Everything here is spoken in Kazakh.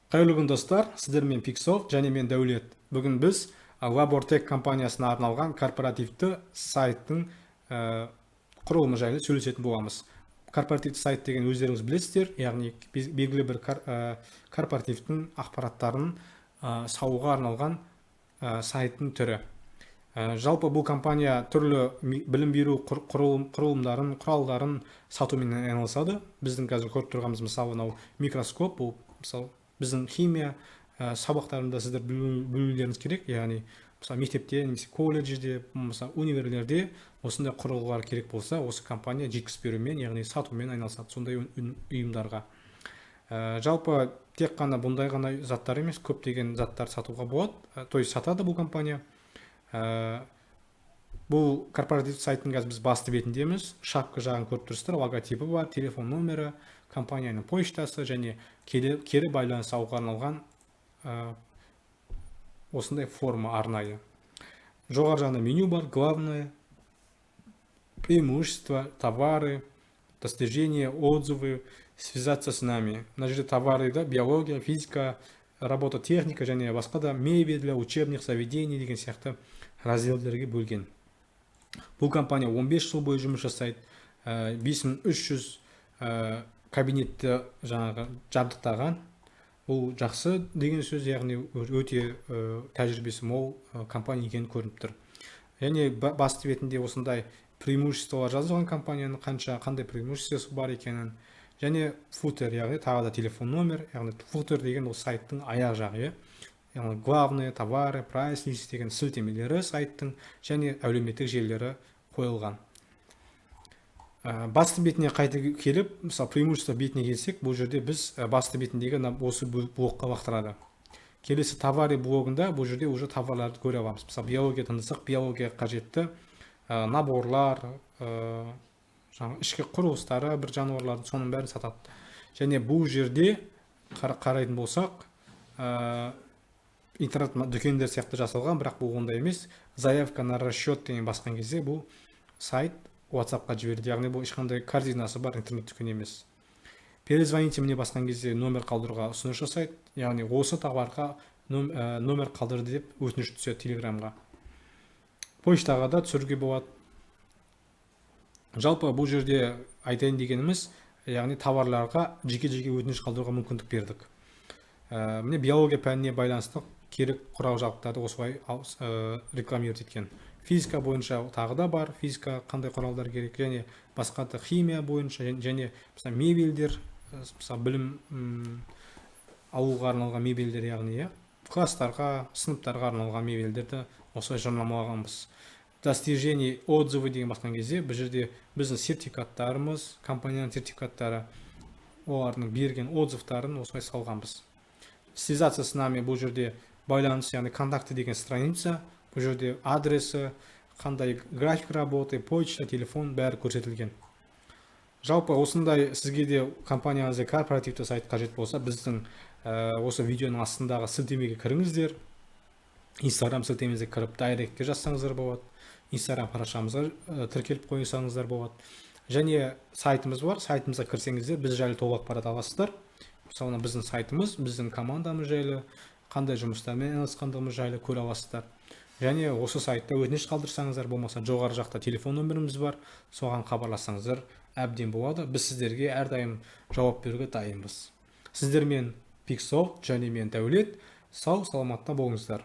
Қайырлы күн, достар! Сіздермен Пиксофт және мен, Дәулет. Бүгін біз Лабортек компаниясына арналған корпоративті сайттың құрылымы жайлы сөйлесетін боламыз. Корпоративті сайт деген өздеріңіз білесіздер, яғни белгілі бір корпоративтің ақпараттарын салуға арналған сайттың түрі. Жалпы бұл компания түрлі білім беру құрылымдарын, құралдарын сатумен айналысады. Біздің қазір көріп тұрғанымыз, мысалы, мынау микроскоп. Бұл, мысалы, біздің химия сабақтарында сіздер білулеріңіз керек, яғни, мысалы, мектепте немесе колледжде, болмаса универлерде осындай құрылғылар керек болса, осы компания жеткізіп берумен, яғни сатумен айналысады сондай ұйымдарға. Жалпы тек қана бұндай ғана заттар емес, көптеген заттар сатуға болады, то есть сатады бұл компания. Бұл корпоративті сайттың қазір біз басты бетіндеміз. Шапка жағын көріп тұрсыздар: логотипі бар, телефон номері, компанияның почтасы және кері байланыс алуға арналған осындай форма арнайы. Жоғары жағында меню бар: главное, преимущества, товары, достижения, отзывы, связаться с нами. Мына жерде товары да биология, физика, робототехника және басқа да, мебель для учебных заведений деген сияқты разделдерге бөлген. Бұл компания 15 жыл бойы жұмыс жасайды, 5300 кабинетті жаңағы жабдықтаған. Бұл жақсы деген сөз, яғни өте тәжірибесі мол компания екені көрініп тұр. Және басты бетінде осындай преимуществолар жазылған, компанияның қанша, қандай преимуществосы бар екенін. Және футер, яғни тағы да телефон номер, яғни футер деген ол сайттың аяқ жағы, иә, яғни главное, товары, прайс лист деген сілтемелері сайттың және әлеуметтік желілері қойылған. Басты бетіне қайта келіп, мысалы, преимущество бетіне келсек, бұл жерде біз басты бетіндегі осы блокқа лақтырады. Келесі товары блогында бұл жерде уже товарларды көре аламыз. Мысалы, биология таңдасақ, биологияға қажетті наборлар, жаңағы ішкі құрылыстары бір жануарлардың, соның бәрін сатады. Және бұл жерде қарайтын болсақ, интернет дүкендер сияқты жасалған, бірақ бұл ондай емес. Заявка на расчет деген басқан кезде бұл сайт WhatsAppқа жібереді, яғни бұл ешқандай корзинасы бар интернет дүкен емес. Перезвоните мне басқан кезде номер қалдыруға ұсыныс жасайды, яғни осы товарға номер қалдырды деп өтініш түседі Телеграмға, почтаға да түсіруге болады. Жалпы бұл жерде айтайын дегеніміз, яғни товарларға жеке жеке өтініш қалдыруға мүмкіндік бердік. Міне, биология пәніне байланысты керек құрал жабдықтарды осылай рекламировать еткен. Физика бойынша тағы да бар, физика қандай құралдар керек және басқа да, химия бойынша және, мысалы, мебельдер, мысалы, білім алуға арналған мебельдер, яғни, иә, класстарға, сыныптарға арналған мебельдерді осылай жарнамалағанбыз. Достижения, отзывы деген басқан кезде бұл жерде біздің сертификаттарымыз, компанияның сертификаттары, олардың берген отзывтарын осылай салғанбыз. Связаться с нами, бұл жерде байланыс, яғни контакты деген страница. Бұл жерде адресі, қандай график работы, почта, телефон, бәрі көрсетілген. Жалпы осындай сізге де компанияңызда корпоративті сайт қажет болса, біздің осы видеоның астындағы сілтемеге кіріңіздер. Инстаграм сілтемемізге кіріп, директке жазсаңыздар болады, Инстаграм парақшамызға тіркеліп қойсаңыздар болады. Және сайтымыз бар, сайтымызға кірсеңіздер, біз жайлы толық ақпарат аласыздар. Мысалы, мына біздің сайтымыз, біздің командамыз жайлы, қандай жұмыстармен айналысқандығымыз жайлы көре аласыздар. Және осы сайтта өтініш қалдырсаңыздар, болмаса жоғары жақта телефон нөміріміз бар, соған хабарлассаңыздар әбден болады. Біз сіздерге әрдайым жауап беруге дайынбыз. Сіздермен Пиксофт және мен, Дәулет. Сау саламатта болыңыздар.